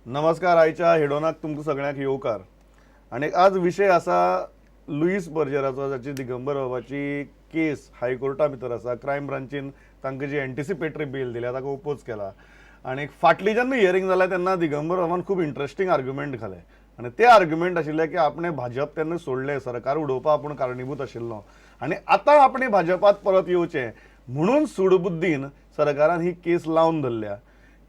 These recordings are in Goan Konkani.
नमस्कार. आयच्या हेडोनाक तुमकां सगळ्यांक येवकार. आनी आज विशय आसा लुईस बर्जराचो, जाची दिगंबर बाबाची केस हायकोर्टा भितर आसा. क्रायम ब्रांचीन तांकां जी एंटिसिपेटरी बेल दिल्या ताका ओपोज केला. आनी फाटली जेन्ना हियरींग जालें तेन्ना दिगंबर बाबान खूब इंट्रस्टींग आर्ग्युमेंट घाले आनी ते आर्ग्युमेंट आशिल्ले की आपणें भाजप तेन्ना सोडलें, सरकार उडोवपा आपूण कारणीभूत आशिल्लो आनी आतां आपणें भाजपात परत येवचें म्हणून सुडबुद्दीन सरकारान ही केस लावन धरल्या.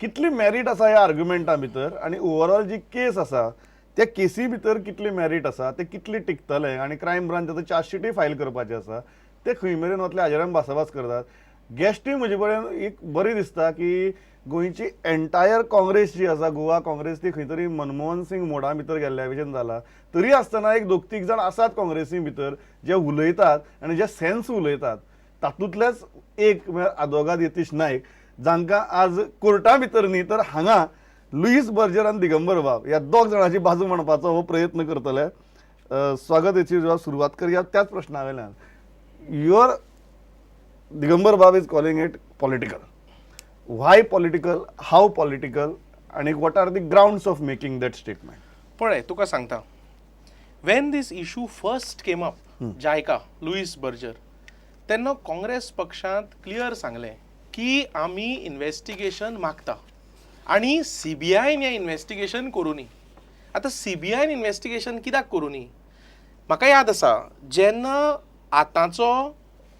कितली मेरीट आसा ह्या आर्ग्युमेंटा भितर आनी ओवरऑल जी केस आसा त्या केसी भितर कितली मेरीट आसा, ते कितली टिकतले आनी क्रायम ब्रांच आतां चार्जशीटय फायल करपाची आसा, ते खंय मेरेन वतले हाजेर आमी भासाभास करतात. गेस्टूय म्हजे कडेन एक बरी दिसता की गोंयची एंटायर काँग्रेस जी आसा, गोवा काँग्रेस, ती खंय तरी मनमोहन सिंग मोडा भितर गेल्ल्या भशेन जाला. तरी आसतना एक दोग तीग जाण आसात काँग्रेसी भितर जे उलयतात आनी जे सेन्स उलयतात. तातूंतलेच एक म्हळ्यार आदवोगाद यतीश नायक, जांकां आज कोर्टा भितर न्ही तर हांगा लुईस बर्जर आनी दिगंबर बाब ह्या दोग जाणांची बाजू मांडपाचो हो प्रयत्न करतले. स्वागत यतीश बाब. सुरवात करया त्याच प्रश्ना वयल्यान. Your Digambar Bab is calling it political. Why political, how political आनी what are the grounds of making that statement? पळय, तुका सांगता, when this issue first came up, JICA, Louis Berger, तेन्ना काँग्रेस पक्षांत क्लियर सांगलें की आमी इन्वेस्टिगेशन मागता आनी सीबीआयन हें इन्वेस्टिगेशन करुनी. आतां सीबीआयन इन्वेस्टिगेशन कित्याक करुनी? म्हाका याद आसा, जेन्ना आतांचो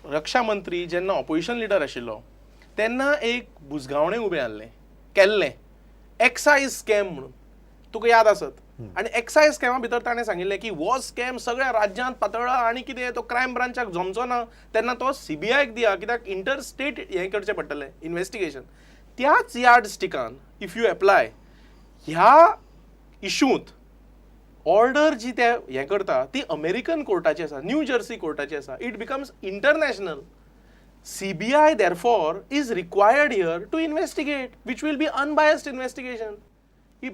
रक्षा मंत्री जेन्ना ऑपोजिशन लिडर आशिल्लो तेन्ना एक बुजगावणें उबें आहलें केल्लें, एक्सायज स्कॅम म्हणून, तुका याद आसत. आनी एक्सायज स्कॅमा भितर ताणें सांगिल्लें की हो स्कॅम सगळ्या राज्यांत पातळ्ळा आनी कितें तो क्रायम ब्रांचाक जमचो ना, तेन्ना तो सीबीआयक दिया, कित्याक इंटर स्टेट हें करचें पडटलें इन्वेस्टिगेशन. त्याच यार्ड स्टिकान if you apply ह्या इशूंत, ऑर्डर जी ते हें करता ती अमेरिकन कोर्टाची आसा, न्यू जर्सी कोर्टाची आसा. It becomes international. CBI therefore is required here to investigate, which will be unbiased investigation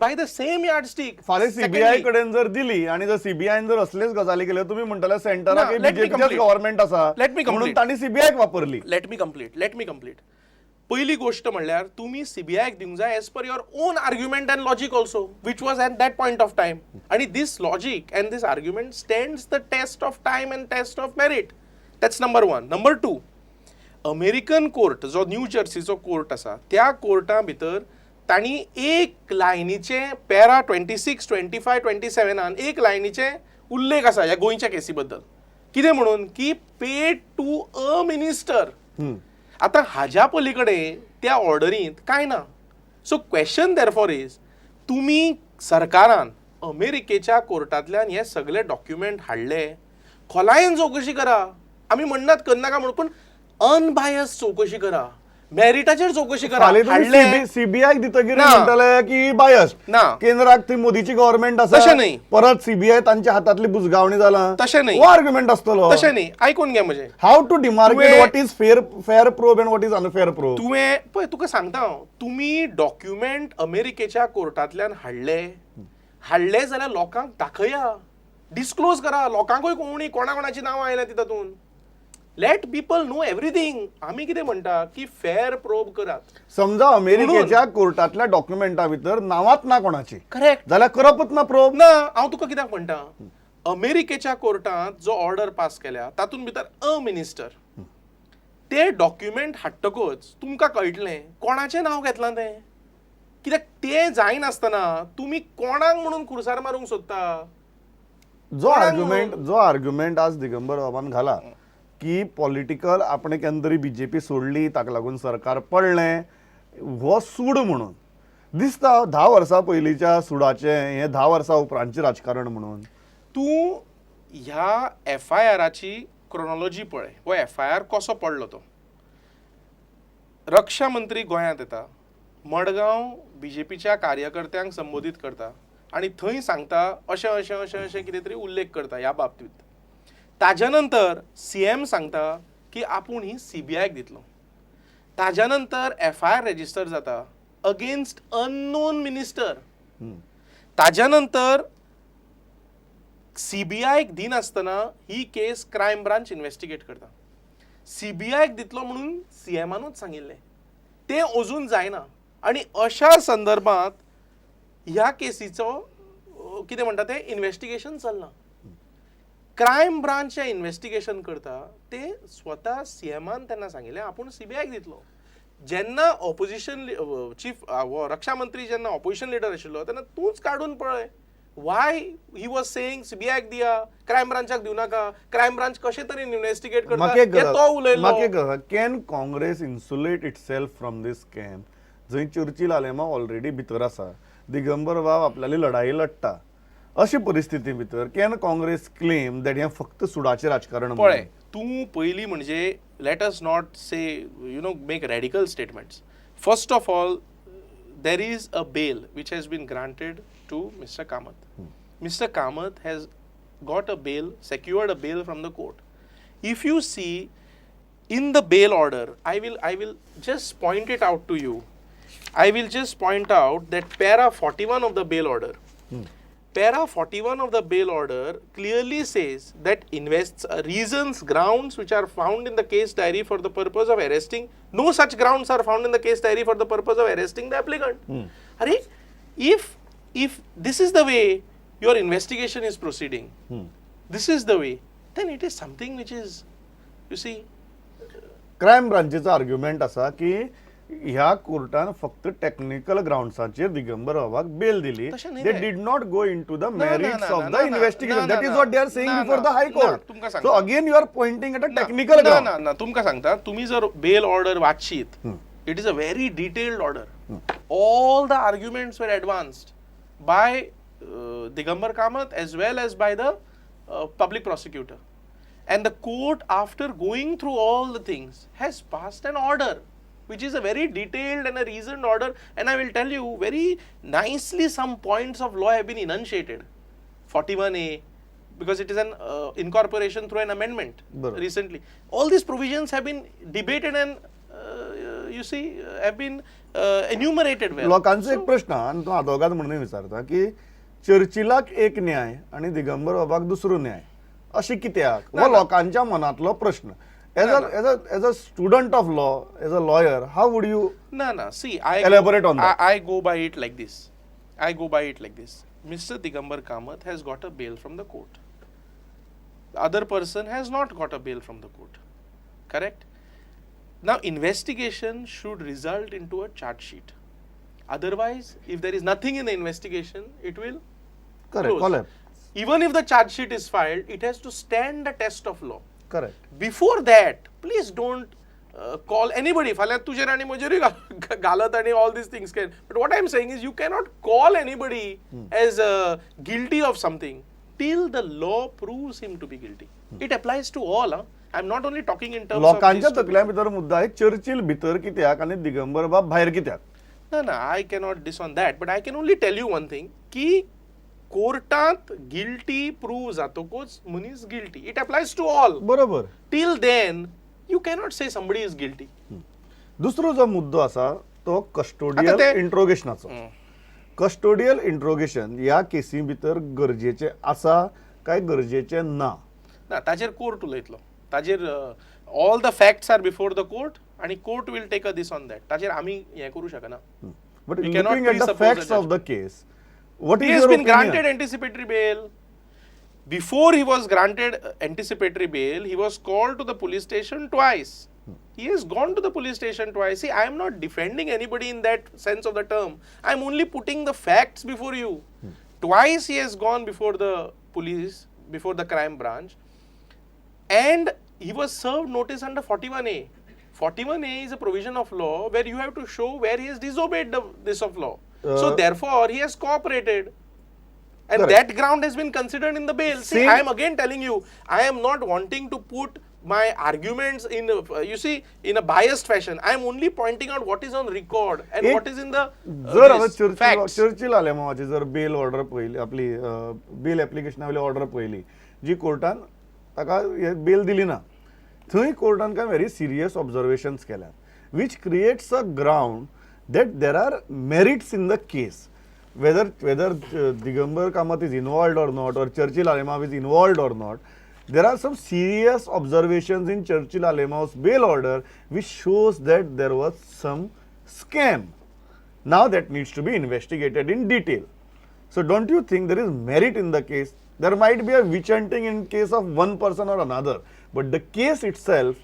by the same yardstick. फाल्यां सीबीआय कडेन जर दिली आणि जर सीबीआयन जर असलेच गजाली केल्यो, तुमी म्हणटले सेंटराक ना, let me बीजेपीचेच complete. Government आसा Let me म्हणून complete. तांणी सीबीआयक वापरली. Let me complete, let me complete. पयली गोश्ट म्हणल्यार तुमी सीबीआयक दिवंक जाय as per your own argument and logic also, which was at that point of time. आनी this logic and this argument stands the test of time and test of merit. That's number one. Number two, American court जो न्यू जर्सीचो कोर्ट आसा, त्या कोर्टा भितर तांणी एक लायनीचे पॅरा 26, 25, 27 आन एक लायनीचे उल्लेख आसा ह्या गोंयच्या केसी बद्दल. कितें म्हणून की पेड टू अ मिनिस्टर. आतां हाज्या पलीकडे त्या ऑर्डरींत कांय ना. सो क्वेश्चन देरफॉर is, तुमी सरकारान अमेरिकेच्या कोर्टांतल्यान हे सगळे डॉक्युमेंट हाडले, खोलायेन चवकशी करा. आमी म्हणनात करनाका म्हणून, पूण अनबायस चवकशी करा, मेरिटाचेर चवकशी करा. फाल्यां हाडले तुमी सीबीआयक दितकीर ना. म्हणटले की बायस ना. केंद्राक थंय मोदीची गव्हर्मेंट आसा. तशें न्ही. परत सीबीआय तांच्या हातांतली बुजगावणी जाला. तशें न्ही. हो आर्ग्युमेंट आसतलो. तशें न्ही, आयकून घे म्हजें. How to demarcate what is fair probe and what is unfair probe? तुवें पळय, तुका सांगता हांव, तुमी डॉक्युमेंट अमेरिकेच्या कोर्टांतल्यान हाडले, हाडले जाल्यार लोकांक दाखया, डिस्क्लोज करा, लोकांकूय कोणी कोणा कोणाची नांवां आयल्या ती तातूंत. Let people know everything. आमी कितें म्हणटा की फेर प्रोब करात. समजा अमेरिकेच्या कोर्टातल्या डॉक्युमेंटा भितर नांवाच ना कोणाची करेक्ट. जाल्यार करपच ना प्रोब? ना, हांव तुका कित्याक म्हणटा, अमेरिकेच्या कोर्टांत जो ऑर्डर पास केल्या तातूंत भितर अ मिनिस्टर, ते डॉक्युमेंट हाडटकच तुमकां कळटलें कोणाचें नांव घेतलां तें. कित्याक तें जायनासतना तुमी कोणाक म्हणून खुर्सार मारूंक सोदता? जो कोणाक आर्ग्युमेंट जो आर्ग्युमेंट आज दिगंबर बाबान घाला की पॉलिटिकल आपणे केन्ना तरी बीजेपी सोडली, ताका लागून सरकार पडलें, हो सूड म्हणून दिसता. 10 वर्सां पयलींच्या सुडाचें हें 10 वर्सां उपरांतचें राजकारण म्हणून. तूं ह्या एफआयआराची क्रोनॉलॉजी पळय. हो एफआयआर कसो पडलो तो. रक्षा मंत्री गोंयांत येता, मडगांव बीजेपीच्या कार्यकर्त्यांक संबोधीत करता आनी थंय सांगता अशें अशें अशें अशें कितें तरी उल्लेख करता ह्या बाबतींत. ताज्या नंतर सीएम सांगता की आपूण ही सीबीआयक दितलो. ताज्या नंतर एफआयआर रेजिस्टर जाता अगेन्स्ट अननोन मिनिस्टर. ताज्या नंतर सीबीआयक दिनासतना ही केस क्रायम ब्रांच इन्व्हेस्टिगेट करता. सीबीआयक दितलो म्हणून सीएमानूच सांगिल्लें, तें अजून जायना आनी अशा संदर्भात ह्या केसीचो कितें म्हणटा तें इन्वेस्टिगेशन चल्लां. क्रायम ब्रांच जें इन्वेस्टिगेशन करता ते स्वता सीएमान तेन्ना सांगिल्लें आपूण सीबीआयक दितलो. जेन्ना ऑपोजिशन चीफ हो रक्षा मंत्री जेन्ना ऑपोजिशन लिडर आशिल्लो तेन्ना तूंच काडून पळय, why he was saying सीबीआयक दिया, क्रायम ब्रांचाक दिवं नाका, क्रायम ब्रांच कशे तरेन इन्वेस्टिगेट करता म्हाका एक हें तो उलयलो. म्हाका एक गजाल, can Congress insulate itself from this scam, जंय चर्चील आलेमांव ऑलरेडी भितर आसा, दिगंबर बाब आपल्याली लढाई लढटा, अशी परिस्थिती भितर can Congress claim that हें फक्त सुडाचें राजकारण? पळय, तूं पयलीं म्हणजे let us not say, make radical statements. First of all, there is a bail which has been granted to Mr. Kamath. Mr. Kamath has got a bail, secured a bail from the court. If you see in the bail order, I will just point it out to you. I will just point out that para 41 of the bail order. Para 41 of the bail order clearly says that invests reasons, grounds which are found in the case diary for the purpose of arresting, no such grounds are found in the case diary for the purpose of arresting the applicant. Arey, if this is the way your investigation is proceeding, this is the way, then it is something which is, you see, crime ब्रांचीचो argument आसा की ह्या कोर्टान फक्त टॅक्निकल ग्राउंड्साचेर दिगंबर बाबाक बेल दिली. तशें न्ही they ते. Did not go into the merits ना, ऑफ ना, the ना, इन्व्हेस्टिगेशन. ना, that is ना, what they are saying ना, बिफोर the ना, हाय ना, कोर्ट. तुमकां सो सांगता. Again you are pointing at a technical ना ग्राउंड. ना ना, तुमकां सांगता, तुमी जर बेल ऑर्डर वाचशीत, it is a very detailed order. All the arguments were advanced by Digambar Kamat as well as by the public prosecutor, and the court, after going through all the things, has passed an order which is a very detailed and a reasoned order. And I will tell you very nicely, some points of law have been enunciated. 41A, because it is an incorporation through an amendment बरोबर. Recently. All these provisions have been debated and you see, have been enumerated well. लोकांचो एक प्रश्न आहा आनी तो आदवोगाद म्हणून विचारता की चर्चिलाक एक न्याय आनी दिगंबर बाबाक दुसरो न्याय अशें कित्याक, हो लोकांच्या मनांतलो प्रश्न. As a student of law, as a lawyer, how would you No. See, I elaborate on that. I go by it like this. I go by it like this. Mr. Digambar Kamath has got a bail from the court. The other person has not got a bail from the court. Correct? Now, investigation should result into a charge sheet. Otherwise, if there is nothing in the investigation, it will correct close. Collapse. Even if the charge sheet is filed, it has to stand the test of law. Correct Before that, please don't call anybody. फाल्यां तुजेर आनी म्हजेरूय घालत आनी all these things can. But what I am saying is, you cannot call anybody as guilty of something till the law proves him to be guilty. It applies to all. I am not only talking in terms of लोकांच्या तकल्या भितर मुद्दो आहे, चर्चिल भितर कित्याक आनी दिगंबर बाब भायर कित्याक? ना ना, I cannot dish on that, but I can only tell you one thing की कोर्टात गिल्टी प्रूव जातकूच मनीस guilty. It applies to all. बरोबर till then you cannot say somebody is guilty. दुसरो जो मुद्दो आसा तो कस्टोडियल आतां ते- इंट्रोगेशनाचो. कस्टोडियल इंट्रोगेशन ह्या केसी भितर गरजेचें आसा काय गरजेचें ना? ना, ताजेर कोर्ट उलयतलो. ताजेर all the facts are before the court आणि court will take a this on that. ताजेर आमी हें करूं शकना. But We cannot looking at the presuppose a facts of the case, what He is has your been granted opinion? Anticipatory bail. Before he was granted anticipatory bail, he was called to the police station twice. He has gone to the police station twice. See, I am not defending anybody in that sense of the term. I am only putting the facts before you. Twice he has gone before the police, before the crime branch, and he was served notice under 41A. 41A is a provision of law where you have to show where he has disobeyed this of law. So therefore, he has cooperated. And Correct. That ground has been considered in the bail. See, Same- I am again telling you, I am not wanting to put my arguments in, you see, in a biased fashion. I am only pointing out what is on record and एक- what is in the जर आता this, Churchill facts. Churchill आलेमावाची जर बेल ऑर्डर पळयली, आपली बेल एप्लिकेशना वयली ऑर्डर पळयली, जी कोर्टान ताका बेल दिली ना, थंय कोर्टान कांय व्हेरी सिरियस ऑब्जर्वेशन्स केल्यात, which creates a ground that there are merits in the case, whether Digambar Kamat is involved or not, or Churchill Alemao is involved or not. There are some serious observations in Churchill Alemao's bail order which shows that there was some scam. Now that needs to be investigated in detail. So don't you think there is merit in the case? There might be a witch hunting in case of one person or another, but the case itself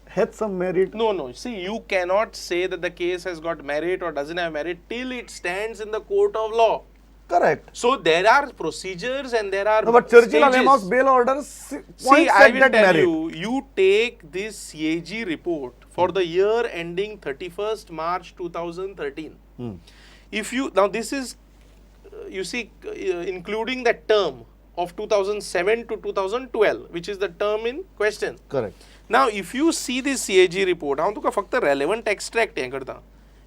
had some merit. No, no. See, you cannot say that the case has got merit or doesn't have merit till it stands in the court of law. Correct. So there are procedures and there are No, but Churchill stages. Alemo's bail order See, points I at will that tell merit. you, you take this CAG report for the year ending 31st March 2013. If you, now this is, you see, including that term of 2007 to 2012, which is the term in question. Correct. Now, if you see this CAG report, हांव तुका फक्त relevant extract हें करता.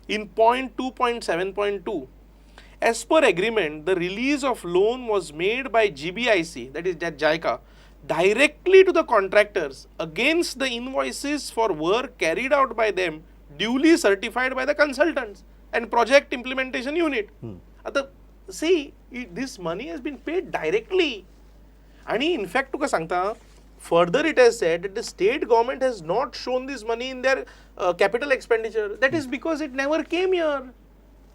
In point 2.7.2, as per agreement, the release of loan was made by GBIC, that is that JICA, directly to the contractors against the invoices for work carried out by them, duly certified by the consultants and project implementation unit. आतां see, this money has been paid directly. आणि इनफॅक्ट तुका सांगता, further it has said that the state government has not shown this money in their capital expenditure. That is because it never came here.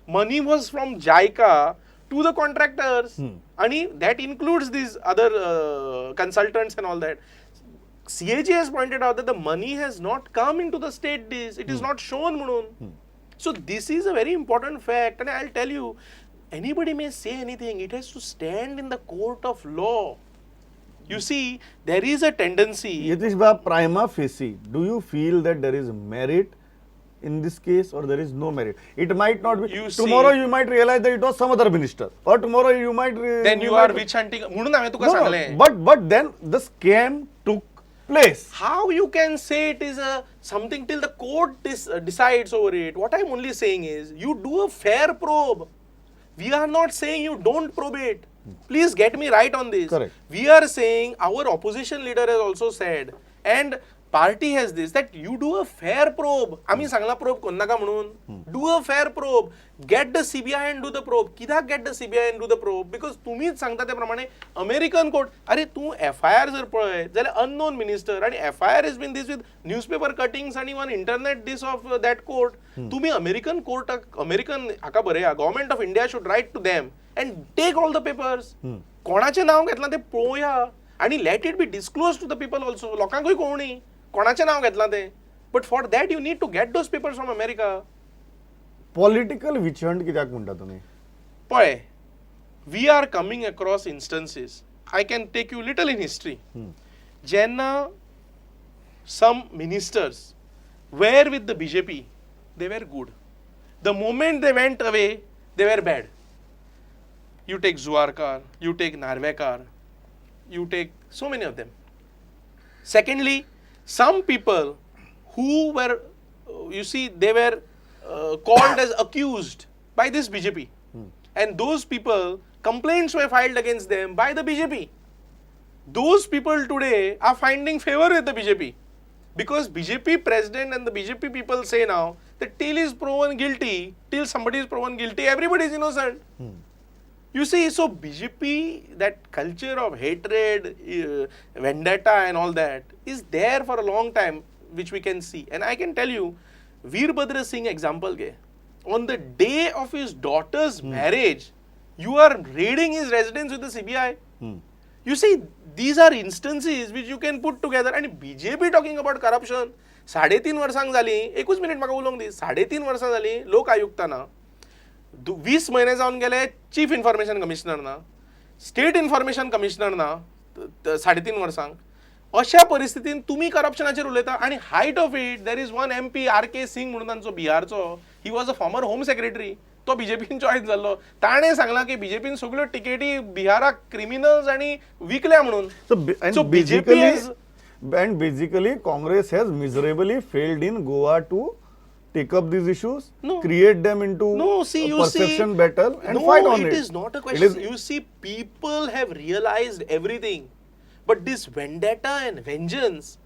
Money was from JICA to the contractors आणि that includes these other consultants and all that. CAG has pointed out that the money has not come into the state this, it is not shown म्हणून. So this is a very important fact, and I'll tell you, anybody may say anything, it has to stand in the court of law. You see, there is a tendency. Yatish Bab, prima facie, do you feel that there is merit in this case or there is no merit? It might not be. You tomorrow see, you might realize that it was some other minister, or tomorrow you might. Then you are witch hunting. म्हणून हांवें तुका No, no, सांगलें. but then the scam took place. How you can say it is a something till the court decides over it? What I'm only saying is, you do a fair probe. We are not saying you don't probe it. Please get me right on this. Correct. We are saying, our opposition leader has also said, and party has this, that you do a fair probe. आमी सांगला probe कोन्नाका म्हणून. Do a fair probe. Get the CBI and do the probe. कित्याक get the CBI and do the probe? Because तुमीच सांगता ते प्रमाणे अमेरिकन कोर्ट, अरे तूं एफआयआर जर पळय जाल्यार अननोन मिनिस्टर आणि FIR is been this with newspaper cuttings आणि one internet this of that court. तुमी अमेरिकन कोर्टाक, अमेरिकन हाका बरया, government of India should write to them and take all the papers. कोणाचें नांव घेतलां तें पळोवया आनी let it be disclose to the people also. लोकांकूय कळुनी कोणाचें नांव घेतलां तें. But for that you need to get those papers from America. Political witch hunt कित्याक म्हणटा तुमी? पळय, we are coming across instances. I can take you little in history. जेन्ना some ministers were with the BJP, they were good. The moment they went away, they were bad. You take Zuarkar, you take Narvekar, you take so many of them. Secondly, some people who were, you see, they were called as accused by this BJP. And those people, complaints were filed against them by the BJP. Those people today are finding favor with the BJP. Because BJP president and the BJP people say now that till is proven guilty, till somebody is proven guilty, everybody is innocent. You see, so BJP, that culture of hatred, vendetta and all that is there for a long time, which we can see. And I can tell you, Veerbhadra Singh example ge, on the day of his daughter's marriage, you are raiding his residence with the CBI. You see, these are instances which you can put together. And BJP talking about corruption, 3.5 वर्सांक जाली, एकूच मिनिट म्हाका उलोवंक दी, 3.5 वर्सां जाली लोक आयुक्ताना, 20 म्हयने जावन गेले चीफ इन्फॉर्मेशन कमिशनर ना, स्टेट इन्फॉर्मेशन कमिशनर ना, 3.5 वर्सांक. अशा परिस्थितीन तुमी करप्शनाचेर उलयता. आनी height of it, there is one MP R K Singh म्हणून तांचो बिहारचो, he was a former home secretary, तो बीजेपीन जॉयन जाल्लो. ताणें सांगलां की बीजेपीन सगळ्यो टिकेटी बिहाराक क्रिमिनल्स आनी विकल्या म्हणून. So BJP has and basically Congress has miserably failed in Goa to take up these issues, No. create them into No, see, a you perception see, battle and no, fight on it. It is not a It question. is- You see, people have realized everything, but this vendetta and vengeance